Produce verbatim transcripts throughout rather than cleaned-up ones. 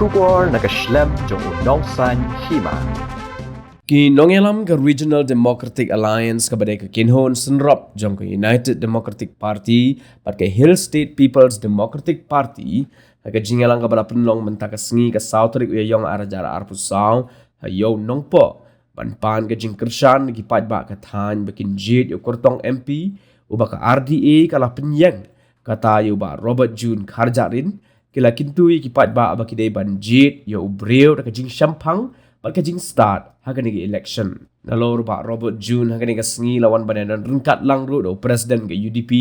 Khubor na ka shlem jong u nongsaiñ hima. Ki nongïalam ka Regional Democratic Alliance kaba dei ka kynhun synrop jong ka United Democratic Party bad ka Hill State People's Democratic Party, ha ka jingïalang kaba la pynlong mynta ka sngi ka saw tarik u Ïaïong ar hajar arphew saw ha Ïew Nongpoh, ban pan ka jingkyrshan ki paidbah ka thaiñ ba kin jied ïa u kyrtong M P uba ka R D A ka la pynïeng, kata ïa u Bah Robert June Kharjahrin, ki la kyntu ïa ki paidbah ba ki dei ban jied ïa u briew da ka jingshemphang bad ka jingstad ha kane ka election. Nalor u Bah Robert June ha kane ka sngi la wan ban ïadon ryngkat lang ruh da u President ka U D P,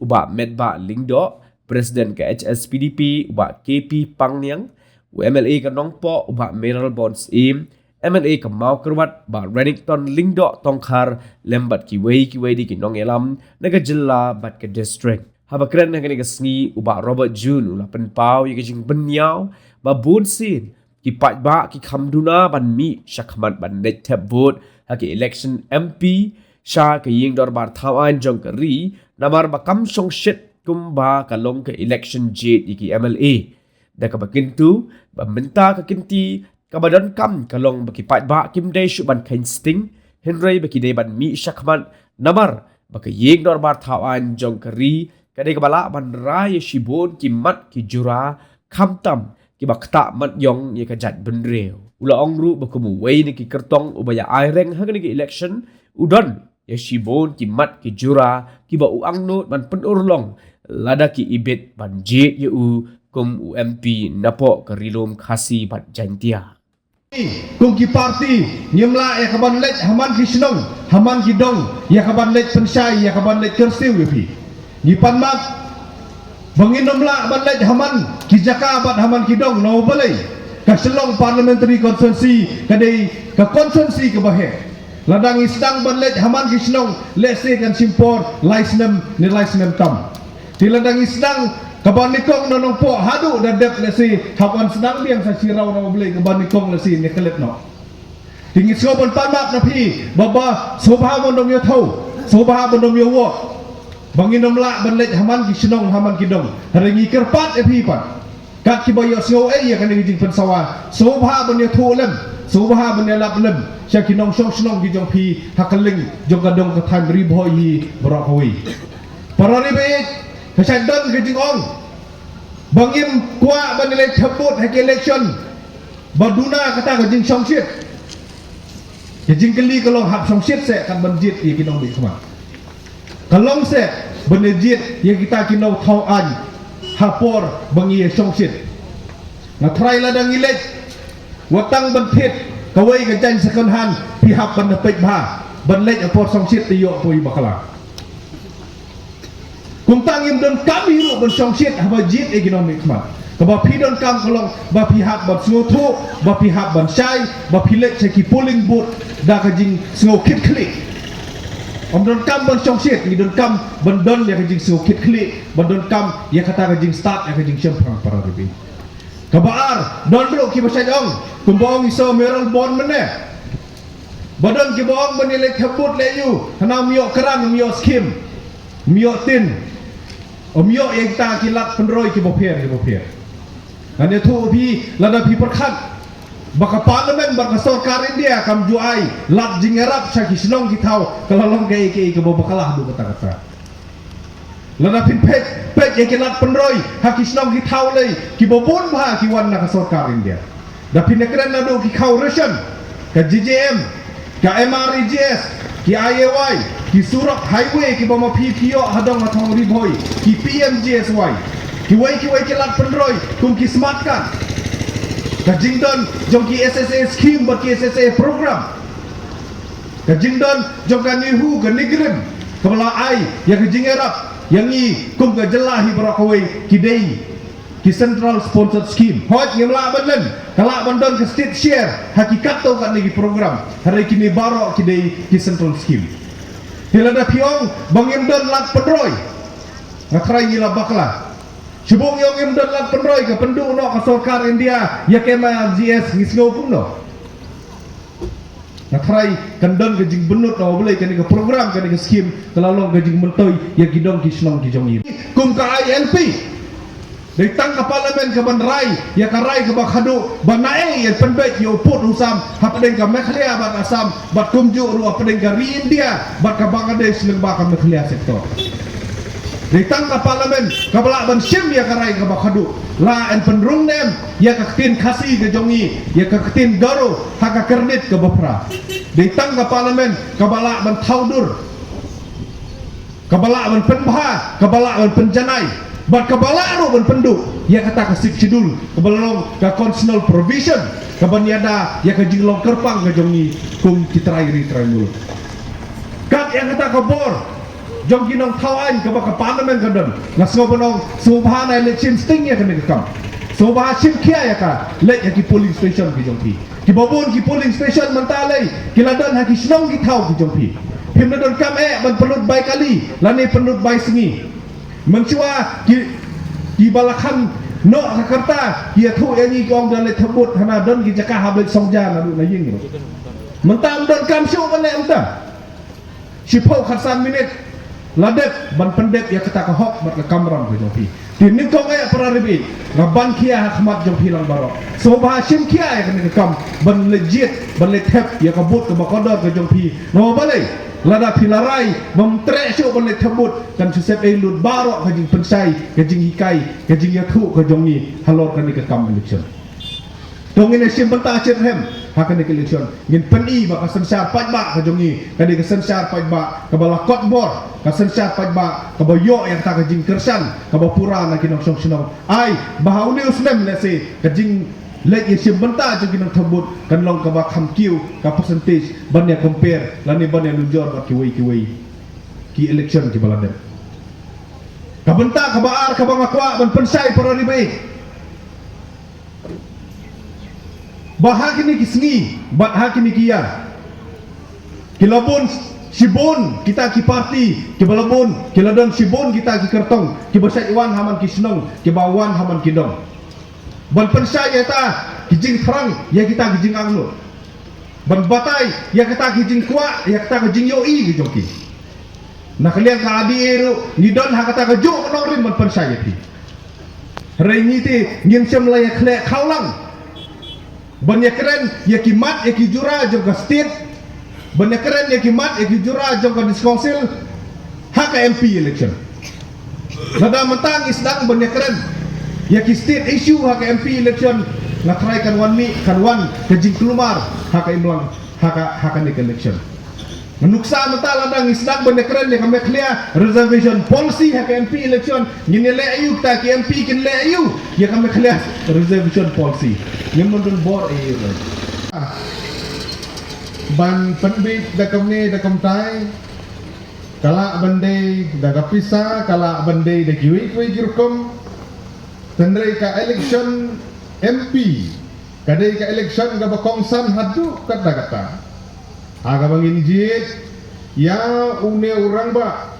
u Bah Metbah Lyngdoh, President ka H S P D P, u Bah K P Pangniang, u M L A ka Nongpoh, u Bah Mayralborn Syiem, M L A ka Mawkyrwat, Bah Renikton Lyngdoh Tongkhar, lem bad kiwei kiwei de ki nongïalam na ka jylla bad ka district. Haba kren ha kane ka sngi, u Bah Robert June u la pynpaw ïa ka jingbynñiaw ba bun sien ki paidbah ki kham duna ban mih shakhmat ban leit thep vote ha ka election M P sha ka ïing dorbar thaw aiñ jong ka ri, namar ba kam shongshit kumba ka long ka election jied ïa ki M L A. Da kaba kyntu ba mynta ka kynti kaba donkam ka long ba ki paidbah kim dei shuh ban kheiñ sting, hynrei ba ki dei ban mih shakhmat, namar ba ka ïing dorbar thaw aiñ jong ka ri ka dei kaba lah ban rai ïa shibun ki mat ki jura, khamtam kiba ktah mat ïong ïa ka jaitbynriew. U la ong ruh ba kum uwei na ki kyrtong uba ïa aireng ha kane ka election, u don ïa shibun ki mat ki jura kiba u angnud ban pynurlong lada ki ibit ban jied ïa u kum u M P napoh ka Ri Lum Khasi bad Jaintia. Kum ki party ngim lah ïa ka ban leit ha man ki shnong, ha man ki dong, ïa ka ban leit pynshai, ïa ka ban leit kyrsiew ïa phi. Ngi pan map ba ngin ym lah ban leit ha man ki jaka bad ha man ki dong, namar balei ka Shillong Parliamentary Constituency ka dei ka constituency kaba heh. Lada ngi sdang ban leit ha man ki shnong, lehse kan shim por lai snem ne lai snem tam. Te lada ngi sdang kaba nyngkong na Nongpoh haduh da dep, lehse hap ban sdang biang sa shi raw, namar balei kaba nyngkong lehse ne klet noh. Te ngi sngew ban pan map na phi, ba ba sngewbha ban ym ïathuh, sngewbha ban ym ïawoh ba ngin ym lah ban leit ha man ki shnong, ha man ki dong. Hynrei ngi kyrpad ïa phi pat, kat kiba ïohsngew ei ïa kane ka jingpynsawa, sngewbha ban ïathuh lem, sngewbha ban ïalap lem sha ki nongshong shnong ki jong phi ha kylleng jong ka dong ka thaiñ Ri Bhoi hi baroh kawei. Para ri baieit, ka shait don ka jingong ba ngim kwah ban ïaleit thep vote ha ki election ba duna kata ka jingshongshit. Ka jingkylli ka long, hap shongshit seh kat ban jied ïa ki nongmihkhmat? Ka long seh ban ïa jied ïa kita ki nongthaw aiñ ha por ba ngi ïa shongshit? Nga tharai lada ngi leit wat tang ban thied kawei ka jaiñ second hand, phi hap ban da peit bha ban leit ha por shongshit te ïoh poi bakla. Kumta ngim donkam hi ruh ban shongshit haba jied ïa ki nongmihkhmat. Kaba phi donkam ka long ba phi hap ban sngewthuh, ba phi hap ban shai, ba phi leit sha ki polling booth da ka jingsngew kit khlieh. Ym donkam ban shongshit, ngi donkam ban don ïa ka jingsngew kit khlieh, ban donkam ïa kata ka jingstad, ïa ka jingshemphang, para ri baieit. Kaba ar, don ruh kiba shait ong, kumba ong i Sir Mayralborn mynne, ba don kiba ong ban ïaleit thep vote leh ïa u, hana ym ïoh kyrdan, ym ïoh skim, ym ïoh tin, ym ïoh ïa kita ki lad pynroi kiba pher kiba pher. Ngan ïathuh ïa phi, lada phi pyrkhat ba ka Parliament bad ka sorkar India kam ju ai lad jingïarap sha ki shnong ki thaw, ka la long kaei kaei kaba bakla haduh katta katta. Lada phin peit, peit ïa ki lad pynroi ha ki shnong ki thaw lei, kiba bun bha ki wan na ka sorkar India. Da phin ïakren naduh ki khaw ration, ka G J M, ka M R E G S, ki I A Y, ki surok highway kiba ma phi phi ïoh ha dong ha thong Ri Bhoi, ki P M G S Y, kiwei kiwei ki lad pynroi kum ki smart card, ka jingdon jong ki S S A scheme bad ki S S A program, ka jingdon jong ka NEHU, ka NEIGRIHMS, kaba la ai ïa ka jingïarap ïa ngi kum ka jylla hi baroh kawei, ki dei ki central sponsored scheme. Hooid, ngim lah ban len, ka lah ban don ka state share ha ki katto katne ki program, hynrei kine baroh ki dei ki central scheme. Te lada phi ong ba ngim don lad pynroi, nga tharai ngi la bakla. Shu bun ïa u ngim don lad pynroi, ka pynduh noh ka sorkar India ïa ka M R E G S, ngi sngew kumno? Nga tharai kan don ka jingbynnud, namar balei kane ka program, kane ka scheme ka la long ka jingmyntoi ïa ki dong ki shnong ki jong ngi. Kum ka I L P, Dei tang ka Parliament kaban rai ïa ka rai kaba khadduh, ba naei ïa pynbeit ïa u pud u sam hapdeng ka Meghalaya bad Assam, bad kumjuh ruh hapdeng ka ri India bad ka Bangladesh lyngba ka Meghalaya Sector. Dei tang ka Parliament kaba lah ban shim ïa ka rai kaba khadduh, lah ban pynrung ne em ïa ka ktien Khasi ka jong ngi, ïa ka ktien Garo ha ka kyrnit kaba phra. Dei tang ka Parliament kaba lah ban thaw dur, kaba lah ban pynbha, kaba lah ban pynjanai, bad kaba lah ruh ban pynduh ïa kata ka Sixth Schedule kaba long ka constitutional provision kaban ïada ïa ka jinglong kyrpang ka jong ngi kum ki trai ri trai muluk. Kat ïa kata ka bor jong ki nongthaw aiñ kaba ka Parliament ka don, nga sngew ban ong, sngewbha nai leit shim sting ïa kane ka kam. Sngewbha shim khia ïa ka, leit ïa ki polling station ki jong phi. Kiba bun ki polling station mynta lei ki la don ha ki shnong ki thaw ki jong phi. Phim la donkam eh ban pynlut bai kali lane pynlut bai sngi. Mynshuwa ki, kiba la kham noh ka rta ki ïathuh ïa ngi ki ong da leit thep vote hana, don ki jaka ha Blei Songja naduh na ïing. Mynta ym donkam shuh ban leh mynta. Shiphew khatsan minit la dep ban pyndep ïa kata ka hok bad ka kamram ka jong phi. Te nyngkong eh para ri baieit, nga ban khia ha khmat jong phi lang baroh, sngewbha shim khia ïa kane ka kam ban leit jied, ban leit thep ïa ka vote kaba kordor ka jong phi. Namar balei? Lada phi la rai bym treh shuh ban leit thep vote, kan shu sep ei lut baroh ka jingpynshai, ka jinghikai, ka jingïathuh ka jong ngi halor kane ka kam election. To ngin ïa shim bynta shitrhem ha kane ka election. Ngin pyni ba ka synshar paidbah ka jong ngi ka dei ka synshar paidbah kaba la kot bor, ka synshar paidbah kaba ïoh ïa kata ka jingkyrshan kaba pura na ki nongshong shnong. Ai ba ha une u snem lehse ka jingleit ïa shim bynta jong ki nongthep vote kan long kaba kham kiew ka percentage ban ïa compare lane ban ïa nujor bad kiwei kiwei ki election kiba la dep. Ka bynta kaba ar kaba nga kwah ban pynshai para ri baieit, ba ha kine ki sngi bad ha kine ki ïar ki la bun shibun kita ki party, kiba la bun ki la don shibun kita ki kyrtong kiba shait wan ha man ki shnong, kiba wan ha man ki dong ban pynshai ïa kita ki jingthrang, ïa kita ki jingangnud, ban batai ïa kita ki jingkwah, ïa kita ki jingïohi ki jong ki. Na ka liang ka I D A ruh ngi don ha kata ka juk nongrim ban pynshai ïa phi. Hynrei ngi te ngim shym la ïa khleh khawlang ban ïa kren ïa ki mat ïa ki jura jong ka state, ban ïa kren ïa ki mat ïa ki jura jong ka district council ha ka M P election. Lada mynta ngi sdang ban ïa kren ïa ki state issue ha ka M P election, nga tharai kan wan mih, kan wan ka jingkulmar ha ka imlang ha ka, ha kane ka election. Nuksa mynta lada ngi sdang ban ïa kren ïa ka Meghalaya reservation policy ha ka M P election, ngin ïa leh aïu, kita ki M P kin leh aïu ïa ka Meghalaya reservation policy? Ngim don bor aïu. Ban pynbeit da kumne da kumtai, ka lah ban dei da ka pisa, ka lah ban dei da kiwei kiwei ki rukom. Hynrei ka election M P ka dei ka election kaba kongsan haduh katta katta. Ha kaba ngin jied ïa une u rangbah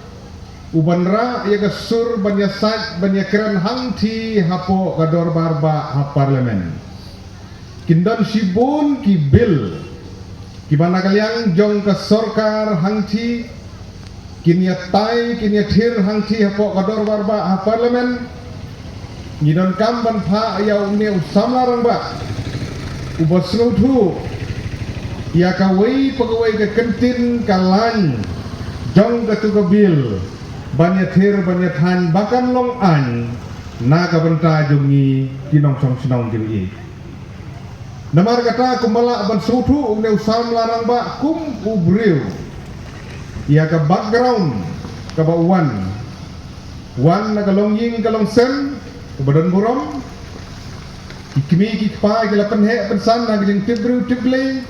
u ban rah ïa ka sur ban ïa sait ban ïa kren hangthie hapoh ka dorbar bah ha Parliament. Kin don shibun ki bill kiba na ka liang jong ka sorkar hangthie kin ïa tai, kin ïa thir hangthie hapoh ka dorbar bah ha Parliament. Ngi donkam ban phah ïa une u samla rangbah uba sngewthuh ïa kawei pa kawei ka kyntien ka lain jong katu ka bill ban ïa thir ban ïa thaiñ ba kan long aiñ na ka bynta jong ngi ki nongshong shnong jong ngi. Namar kata kumba lah ban sngewthuh une u samla rangbah kum u briew ïa ka background kaba u wan, wan na ka longïing ka longsem kaba don burom. Ki kmie ki kpa ki la pynheh pynsan ha ka jingtip briew tip Blei.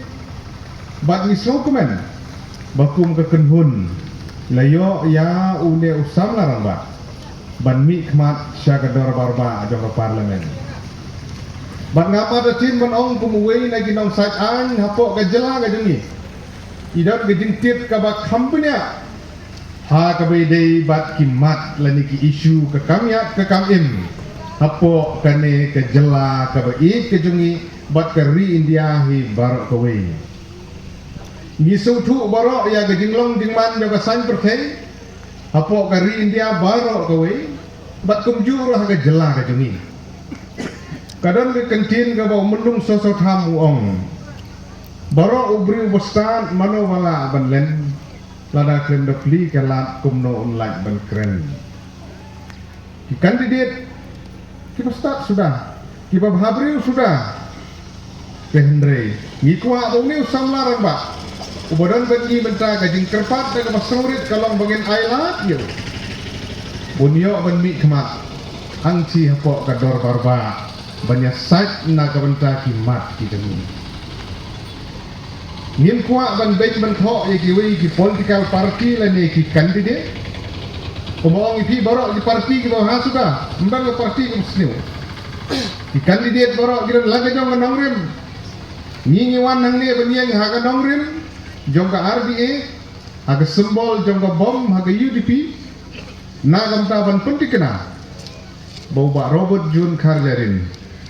Bad ngi sngewkmen ba kum ka kynhun la ïoh ïa une u samla rangbah ban mih khmat sha ka dorbar bah jong ka Parliament. Bad nga pat da tim ban ong kum uwei na ki nongsait aiñ hapoh ka jylla ka jong ngi, i don ka jingtip kaba kham bniah ha kaba ïadei bad ki mat lane ki issue ka kam ïap ka kam im hapoh kane ka jylla kaba ïeit ka jong ngi bad ka ri India hi baroh kawei. Ngi sngewthuh baroh ïa ka jinglong jingman jong ka saiñ pyrthei hapoh ka ri India baroh kawei. Bad kumjuh ruh ha ka jylla ka jong ngi, ka don ka kyntien kaba u Myllung Soso Tham u ong, baroh u briew ba stad mano ba lah ban len, lada khlem da plie ka lad kumno un lah ban kren. Ki kandidet kiba stad suda, kiba bhabriew suda. Te hynrei ngi kwah ba une u samla rangbah uba don bad ngi mynta, ka jingkyrpad da kaba sngewrit ka long ba ngin ailad ïa u, un ïoh ban mihkhmat hangtei hapoh ka dorbar bah ban ïasaid na ka bynta ki mat ki jong ngi. Ngim kwah ban beiñ ban thoh ïa kiwei ki political party lane ki kandidet. Kumba ong ïa phi, baroh ki party kiba ha suda, ym don ka party kaba sniew. Ki kandidet baroh ki don la ka jong ka nongrim. Ngi ngi wan hangne ban ïeng ha ka nongrim jong ka R D A, ha ka symbol jong ka bom, ha ka U D P, na ka bynta ban pynthikna ba u Bah Robert June Kharjahrin,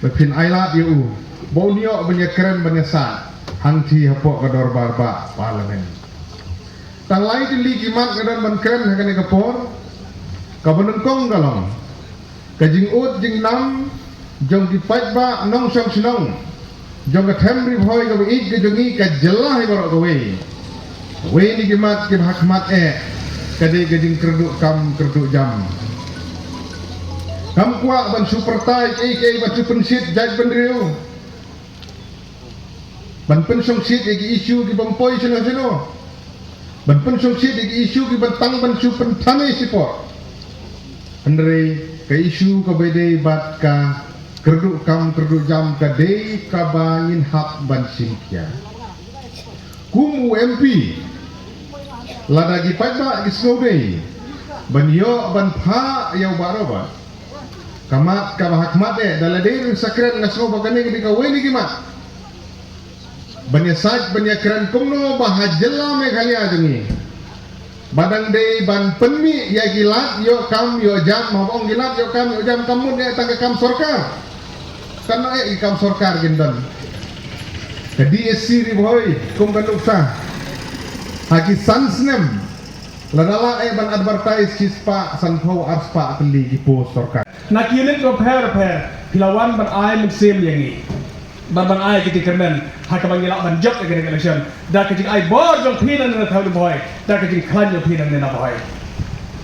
ba phin ailad ïa u ba un ïoh ban ïakren ban ïasaid hangtei hapoh ka dorbar bah Parliament. Tang lai tylli ki mat nga don ban kren ha kane ka por. Kaba nyngkong ka long ka jingud jingnam jong ki paidbah nongshong shnong jong ka them Ri Bhoi kaba ïeit ka jong ngi, ka jylla hi baroh kawei. Kawei na ki mat kiba ha khmat eh ka dei ka jingkyrduh kam kyrduh jam. Kam kwah ban shu pyrta ïa kiei kiei, ban shu pynshit jaitbynriew, ban pynshongshit ïa ki issue kibym poi shano shano, ban pynshongshit ïa ki issue kiba tang ban shu pynthame shipor. Hynrei ka issue kaba dei bad ka kyrduh kam kyrduh jam ka dei kaba ngin hap ban shim khia. Kum u M P, lada ki paidbah ki sngewdei ban ïoh ban phah ïa u Bah Robert, ka mat kaba ha khmat eh, da lade ruh sa kren, nga sngew ba kane ka dei kawei na ki mat ban ïasaid ban ïakren kumno ba ha jylla Meghalaya jong ngi ba dang dei ban pynmih ïa ki lad ïoh kam ïoh jam. Haba ong ki lad ïoh kam ïoh jam, kam mut eh tang ka kam sorkar. Katno eh ki kam sorkar kin don? Ka D S C Ri Bhoi, kum ka nuksa, ha ki san snem, lada lah eh ban advertise, shispah sanphew arspah tylli ki post sorkar. Na ki unit bapher bapher phi la wan ban ai mynsiem ïa ngi, ban ban ai ki jingkyrmen ha kaba ngi lah ban jop ïa ka election da ka jingai bor jong phi na ka them Ri Bhoi, da ka jingkhlaiñ jong phi na ka them Ri Bhoi.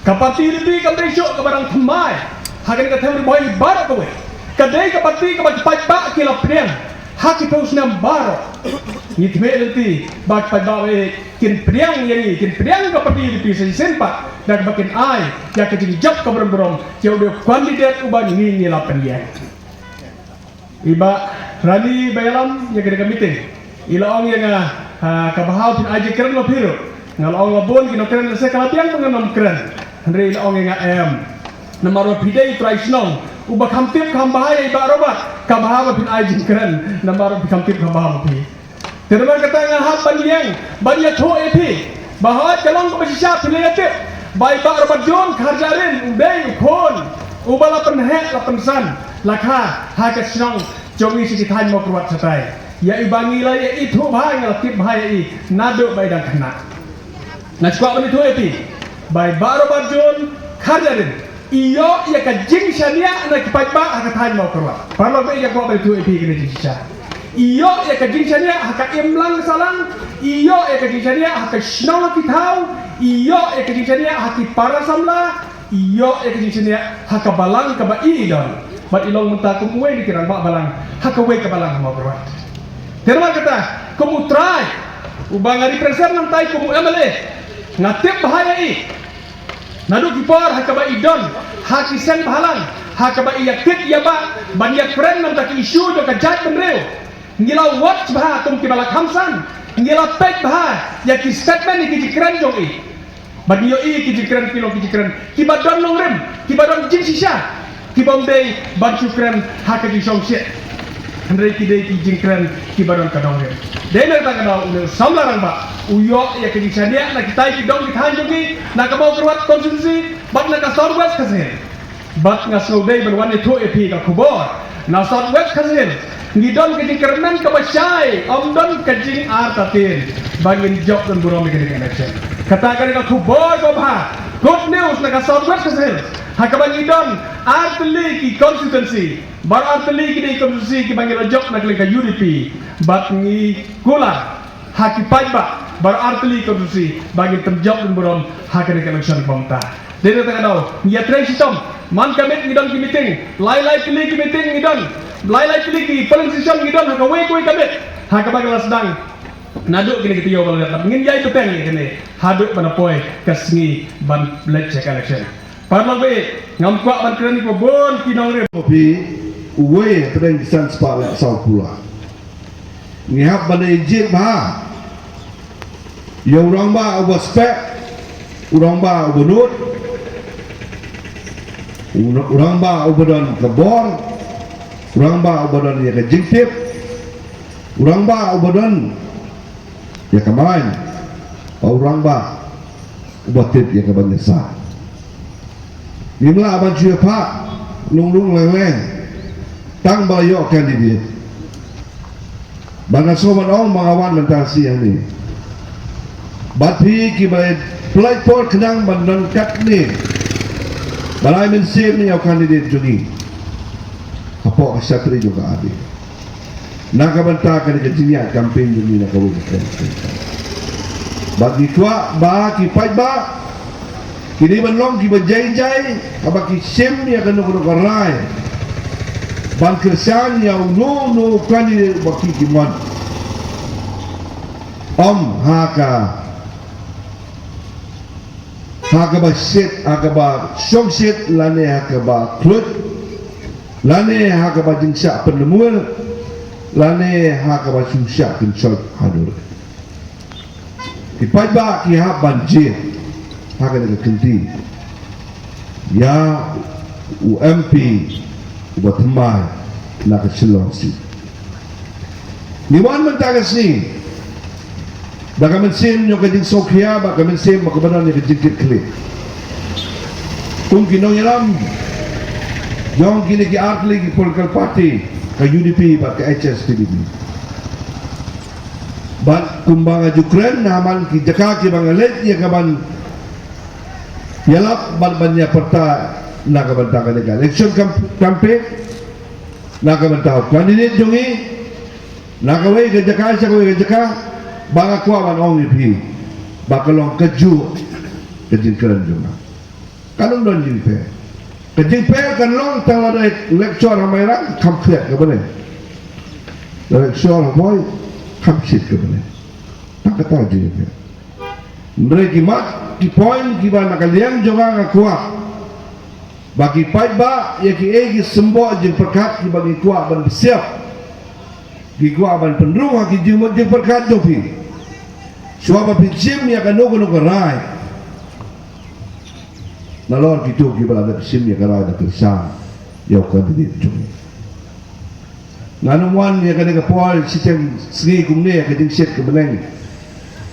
Ka party U D P kam dei shuh kaba dang thymmai ha ka them Ri Bhoi baroh kawei. Ka dei ka party kaba ki paidbah ki la pdiang ha ki phew snem baroh. Ngi thymmai lynti ba ki paidbah kin pdiang ïa ngi, kin pdiang ka party U D P sa shisien pat, da kaba kin ai ïa ka jingjop kaba burom burom ïa u dei u candidate uba ngi ngi la pynïeng. I Bah Rani ba ïalam ïa kane ka meeting, i la ong ïa nga, ha, ka bha ba phin ai jingkren ma phi ruh. Nga la ong la bun ki nongkren, lehse ka la biang ba ngan ym kren. Hynrei i la ong ïa nga em. Namar ba phi dei u trai shnong uba kham tip kham bha ïa i Bah Robert, ka bha ba phin ai jingkren namar ba phi kham tip kham bha ma phi. Te namar kata nga hap ban ïeng ban ïathuh ïa phi ba hooid ka long kaba shisha phi la ïatip ba i Bah Robert June Kharjahrin u dei u khun uba la pynheh la pynsan la kha ha ka shnong jong ngi sha ki thaiñ Mawkyrwat shatai. Ïa i ba ngi la ïa ithuh bha, nga la tip bha ïa i naduh ba i dang khynnah. Nga shu kwah ban ïathuh ïa phi ba i Bah Robert June Kharjahrin i ïoh ïa ka jingshaniah na ki paidbah ha ka thaiñ Mawkyrwat. Paralok, ba i kwah ban ïathuh ïa phi kane jingshisha. I ïoh ïa ka jingshaniah ha ka imlang sahlang, i ïoh ïa ka jingshaniah ha ka shnong ha ki thaw, i ïoh ïa ka jingshaniah ha ki para samla, i ïoh ïa ka jingshaniah ha ka balang kaba i i don. Bad i long mynta kum uwei na ki rangbah balang ha kawei ka balang ha Mawkyrwat. Te namar kata, kum u trai uba nga represent nangtai kum u M L A, nga tip bha ïa i. Naduh ki por ha kaba i don ha ki seng bhalang, ha kaba i ïakit ïabah ban ïakren na ka bynta ki issue jong ka jaitbynriew, ngi la watch bha kum kiba la kham san, ngi la peit bha ïa ki statement, ïa ki jingkren jong i. Bad ngi ïohi ïa ki jingkren ki long ki jingkren kiba don nongrim, kiba don jingshisha, kibym dei ban shu kren ha ka jingshongshit. Hynrei ki dei ki jingkren kiba don ka nongrim. Dei na kata ka daw une u samla rangbah u ïoh ïa ka jingshaniah na kitai ki dong ki thaiñ jong ngi na ka Mawkyrwat constituency bad na ka South West Khasi Hills. Bad nga sngewdei ban wan ïathuh ïa phi ka khubor na South West Khasi Hills. Ngi don ka jingkyrmen kaba shai, ym don ka jingartatien ba ngin jop don burom ïa kane ka election. Kata ka dei ka khubor kaba bha, good news na ka South West Khasi Hills. Ha kaba ngi don ar tylli ki constituency, baroh ar tylli ki dei constituency kiba ngi la jop na ka liang ka U D P, bad ngi kular ha ki paidbah baroh ar tylli ki constituency ba ngin pynjop don burom ha kane ka election kaba mynta. Dei na kata ka daw ngi ïatrei shitom, man ka miet ngi don ki meeting, lai lai tylli ki meeting ngi don, lai lai tylli ki polling station ngi don ha kawei kawei ka miet, ha kaba ngi la sdang naduh kine ki taïew ba la dep, ngin ïai bteng ïa kine haduh ban poi ka sngi ban leit sha ka election. Paralok, ngam kwah ban kren ïa ka bun ki nongrim. Phi, uwei hapdeng ki san spah lak saw phew lak. Ngi hap ban ïa jied bha ïa u rangbah uba speh, u rangbah uba nud, u rangbah uba don ka bor, u rangbah uba don ïa ka jingtip, u rangbah uba don ïa ka main, bad u rangbah uba tip ïa ka ban ïasah. Ngim lah ban shu ïa phah lung lung leng leng tang ba ïoh candidate. Ba nga sngewbha ban ong ba nga wan mynta shi hangne. Bad phi kiba pynlait por khnang ban don katne, ba lai mynsiem ïa u candidate jong ngi hapoh ka shatri jong ka R D A. Na ka bynta kane ka jingïaid campaign jong ngi na kawei ka kren. Bad ngi kwah ba ki paidbah ki dei ban long kiba jai jai haba ki shim ïa kano kano ka rai ban kyrshan ïa uno uno u candidate uba ki ki mon. Ym ha ka ha kaba shit, ha kaba shongshit, lane ha kaba khluit, lane ha kaba jingshah pynlyngngoh, lane ha kaba shu shah kynshoit haduh. Ki paidbah ki hap ban jied ha kane ka kynti ïa u M P uba thymmai na ka Shillong seat. Ngi wan mynta ka sngi da ka mynsiem jong ka jingsngewkhia bad ka mynsiem ba ka ba don ïa ka jingkitkhlieh. Kum ki nongïalam jong kine ki artylli ki political party, ka U D P bad ka H S P D P. Bad kumba nga ju kren ha man ki jaka kiba nga leit ïa ka ban ïalap bad ban ïapyrta na ka bynta kane ka election cam-, campaign, na ka bynta u candidate jong ngi, na kawei ka jaka sha kawei ka jaka, ba nga kwah ban ong ïa phi ba ka long kajuh ka jingkren jong nga. Kan ym don jingpher. Ka jingpher kan long tang lada lecture ha Mairang kham thied ka bneng. Lecture ha Bhoi kham thied ka bneng. Tang kata ka jingpher. Hynrei ki mat ki point kiba na ka liang jong nga nga kwah ba ki paidbah ïa kiei ki symbol jingpyrkhat kiba ngi kwah ban pynsiap, ngi kwah ban pynrung ha ki jingmut jingpyrkhat jong phi. Shuwa ba phi shim ïa kano kano ka rai, nalor kito kiba la dep shim ïa ka rai da kyrshan ïa u candidate jong ngi. Ngan ym wan ïa kane ka por shiteng sngi kumne ïa ka jingshit ka bneng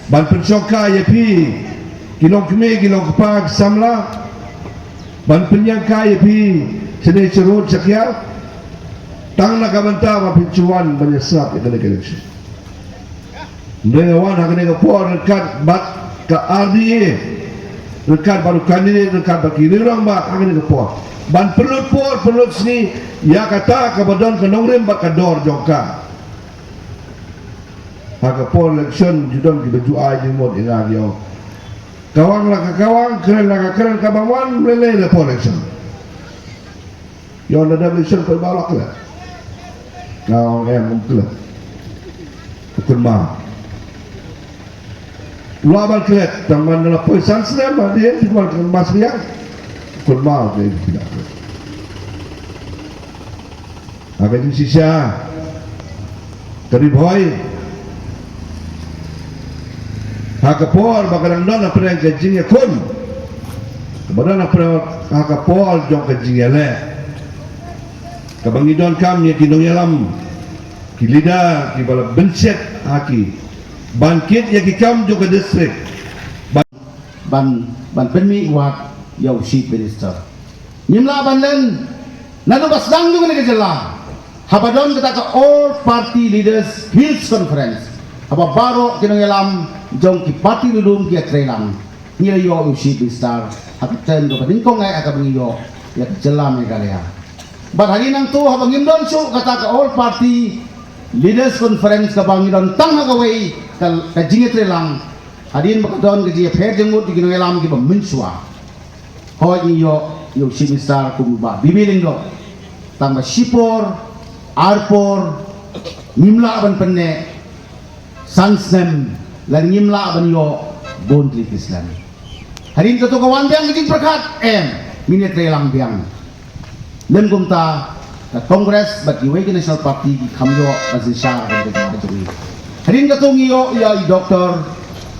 ban pynshongkai ïa phi ki longkmie ki longkpa ki samla, ban pynïeng kai ïa phi shane sharud shakiar, tang na ka bynta ba phin shu wan ban ïasngap ïa kane ka election. Hynrei nga wan ha kane ka por ryngkat bad ka R D A, ryngkat bad u candidate, ryngkat bad ki rangbah ha kane ka por ban pynlut por pynlut sngi ïa kata kaba don ka nongrim bad ka dor jong ka. Ha ka por election ju don kiba ju ai jingmut ïa nga, ki ong, kawang la ka kawang, kren la ka kren, kaba wan lei lei la por election. Ïa, na dang election poi ba la klet. Nga ong em, ym klet. U kynmaw. U lah ban klet tang man la poi san snem, ma dei, u kynmaw, kynmaw sniang. U kynmaw, dei, u kynmaw. Ha ka jingshisha ka Ri Bhoi, ha ka por ba ka dang don hapdeng ka jingïakhun, ba don hapdeng, ha ka por jong ka jingïaleh, kaba ngi donkam ïa ki nongïalam, ki leader kiba la bynsiat ha ki ban kit ïa ki kam jong ka district, ban, ban, ban pynmih wad ïa u Chief Minister. Ngim lah ban len naduh ba sdang jong kane ka jylla, haba don kata ka All Party Leaders Hills Conference, haba baroh ki nongïalam jong ki party lum ki ïatreilang, ngi la ïoh u Chief Minister ha ka term kaba nyngkong eh ha kaba ngi ïoh ïa ka jylla Meghalaya. Bad hadien nangta haba ngim don shuh kata ka All Party Leaders Conference kaba ngi don tang ha kawei ka, ka jingïatreilang, hadien ba ka don ka jingïapher jingmut jong ki nongïalam kiba mynshuwa. Hooid, ngi ïoh ïa u Chief Minister kum u Bah B B Lyngdoh. Tang ba shipor, arpor, ngim lah ban pynneh san snem, lane ngim lah ban ïoh bun tylli ki snem. Hadien kata ka wan biang ka jingpyrkhat, em, ngin ïatreilang biang. Lym kumta, ka Congress bad kiwei ki National Party ki kham ïoh ban synshar ha ka jylla ka jong ngi. Hadien kata ngi ïoh ïa i Doctor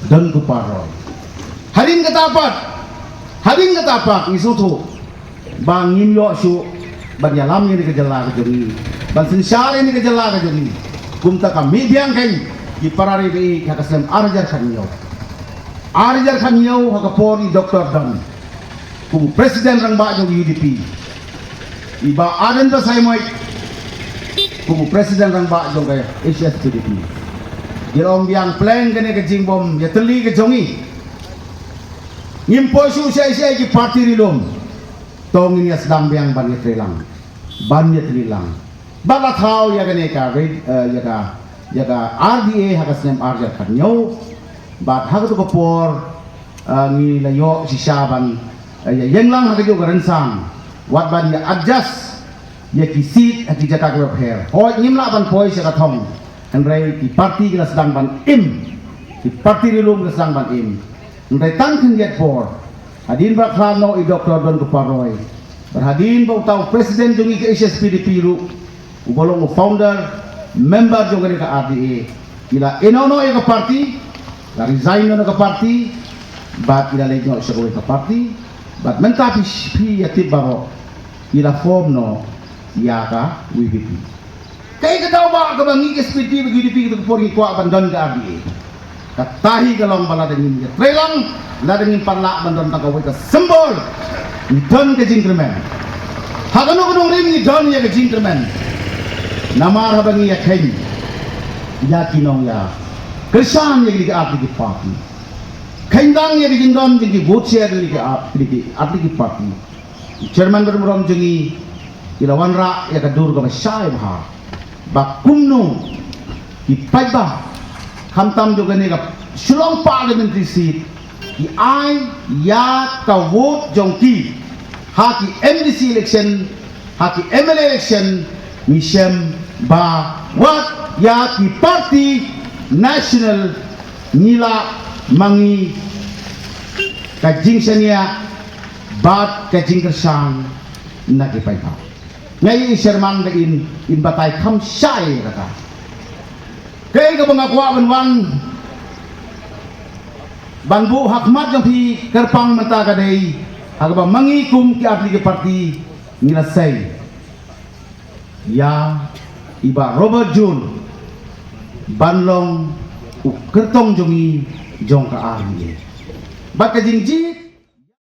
Donkupar Roy. Hadien kata pat, hadien kata pat ngi sngewthuh ba ngim ïoh shuh ban ïalam ïa kane ka jylla ka jong ngi, ban synshar ïa kane ka jylla ka jong ngi. Kumta ka mih biang kein ki para ri ba ïeit ha ka snem ar hajar khathynñiew. Ar hajar khathynñiew ha ka por i Doctor Don kum u President Rangbah jong ka U D P, i Bah Ardent Basaiawmoit kum u President Rangbah jong ka H S P D P. Ngi la ong biang pleng kane ka jingbym ïatylli ka jong ngi. Ngim poi shuh sha, sha ki party ri lum. To ngin ïa sdang biang ban ïatreilang, ban ïatreilang. Bad la thaw ïa kane ka re-, eh, ïa ka, ïa ka R D A ha ka snem ar hajar khathynñiew. Bad ha katu ka por, eh, ngi la ïoh shisha ban, eh, ïa ïeng lang ha kajuh ka rynsan, wat ban ïa adjust ïa ki seat ha ki jaka kiba pher. Hooid, ngim lah ban poi sha ka thong, hynrei ki party ki la sdang ban im, ki party ri lum ki la sdang ban im. Hynrei tang khyndiat por, hadien ba khlad noh i Doctor Donkupar Roy, bad hadien ba uta u President jong ngi ka H S P D P ruh, uba long u founder member jong kane ka R D A, i la ïehnoh noh ïa ka party, la resign noh na ka party, bad i la leit noh sha kawei ka party. Bad mynta phi, phi ïa tip baroh, i la form noh ïa ka V P P. Kaei ka daw ba kaba ngi ka H S P D P bad U D P kata ka por ngi kwah ban don ka R D A? Kata hi ka long ba lada ngin ïatreilang, lada ngim pat lah ban don tang kawei ka symbol, ngi don ka jingkyrmen. Ha kano kano rim ngi don ïa ka jingkyrmen. Namar haba ngi ïa kheiñ ïa ki nongïakyrshan ïa kine ki artylli ki party, kheiñ tang ïa ka jingdon jong ki vote share ïa kine ki ar-, kine ki artylli ki party, Chairman ba burom jong ngi, i la wanrah ïa ka dur kaba shai bha ba kumno ki paidbah, khamtam jong kane ka Shillong Parliamentary Seat, ki ai ïa ka vote jong ki ha ki M D C election, ha ki M L A election, ngi shem ba wat ïa ki party national ngi la mangi ka jingshaniah bad ka jingkyrshan na ki paidbah. Nga ïohi Chairman ba in, in batai kham shai kata. Kaei kaba nga kwah ban wan ban buh ha khmat jong phi kyrpang mynta ka dei, ha kaba mangi kum ki artylli ki party ngi la sei ïa i Bah Robert June ban long u kyrtong jong ngi jong ka R D A. Bad ka jingjied